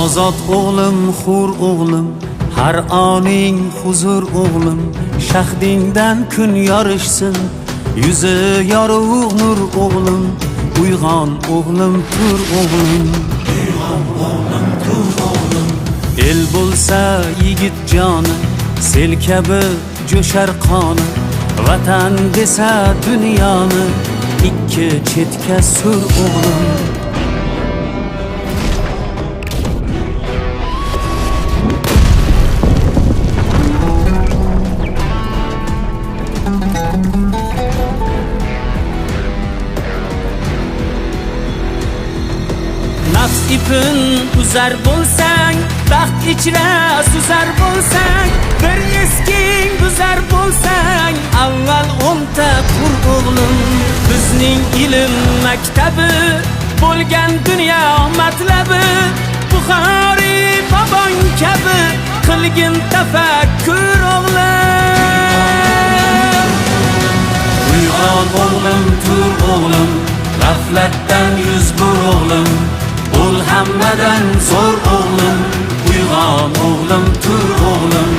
Ozod o'g'lim, hur o'g'lim, har oning huzur o'g'lim, shahdingdan kun yorishsin, yuzi yorug' nur o'g'lim, uyg'on o'g'lim, tur o'g'lim. Uyg'on o'g'lim, tur o'g'lim. El bo'lsa yigit joni, sel kabi jo'shar qoni, vatan desa dunyoni ikki chetga sur o'g'lim. Nafs ipin uzar bo'lsang, baxt ichra suzar bo'lsang, bir esking buzar bo'lsang, avval o'nta qur o'g'lim. Bizning ilm maktabi bo'lgan dunyo matlabi, Buxoriy bobong kabi qilgin tafakkur o'g'lim. Uyg'on o'g'lim, tur o'g'lim, g'aflatdan yuz bur o'g'lim, bo'l hammadan zo'r o'g'lim, uyg'on o'g'lim, tur o'g'lim.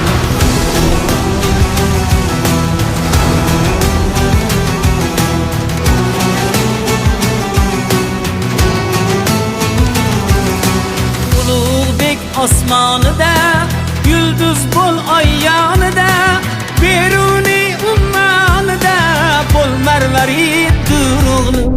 Ulug'bek osmonida yulduz bo'l oy yonida, Beruniy ummonida bo'l marvarid dur o'g'lim.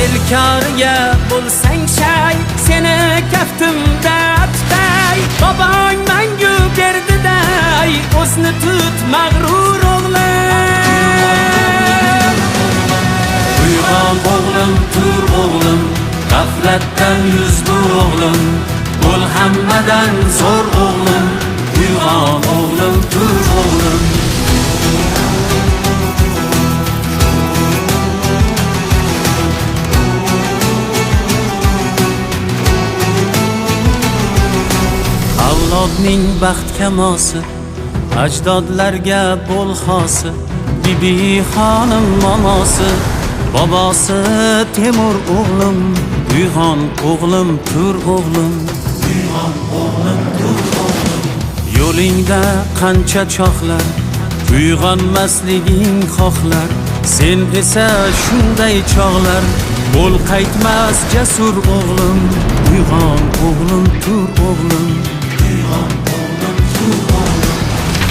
Elkoriga bo'lsang shay, seni kaftimda tutay, bobong mangu berdiday, o'zni tut mag'rur o'g'lim. Uyg'on o'g'lim, tur o'g'lim, g'aflatdan yuz bur o'g'lim, bo'l hammadan zo'r o'g'lim, uyg'on o'g'lim, tur o'g'lim. Avlodning baxt kamosi, ajdodlarga bo'l xosi, Bibi xonim momosi, bobosi Temur o'g'lim, uyg'on o'g'lim, tur o'g'lim. Uyg'on o'g'lim, tur o'g'lim. Yo'lingda qancha chohlar, uyg'onmasliging xohlar, sen esa shunday chog'lar, bo'l qaytmas jasur o'g'lim, uyg'on o'g'lim, tur o'g'lim.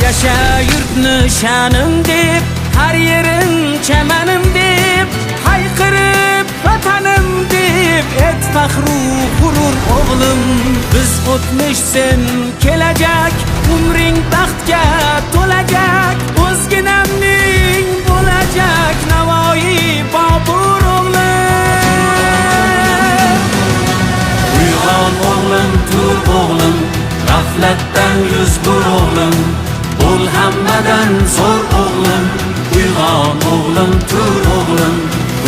Yasha yurtni sha'nim deb, har yerin chamanim deb, hayqirib vatanim deb, et faxru g'urur o'g'lim. Biz o'tmish, sen kelajak, umring baxtga to'lajak, o'zginamning bo'lajak Navoiy Bobur o'g'lim. Uyg'on o'g'lim, tur o'g'lim, g'aflatdan yuz bur o'g'lim, bo'l hammadan zo'r o'g'lim, uyg'on o'g'lim, tur o'g'lim.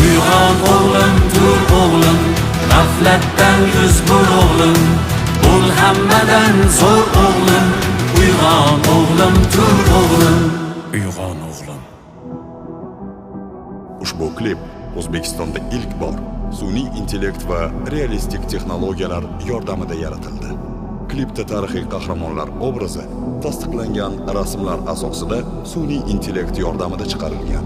Uyg'on o'g'lim, tur o'g'lim, g'aflatdan yuz bur o'g'lim, bo'l hammadan zo'r o'g'lim, uyg'on o'g'lim, tur o'g'lim. Uyg'on o'g'lim. Ushbu klip O'zbekistonda ilk bor sun'iy intellekt va realistik texnologiyalar yordamida yaratildi. Klipda tarixiy qahramonlar obrazi tasdiqlangan rasmlar asosida sun'iy intellekt yordamida chiqarilgan.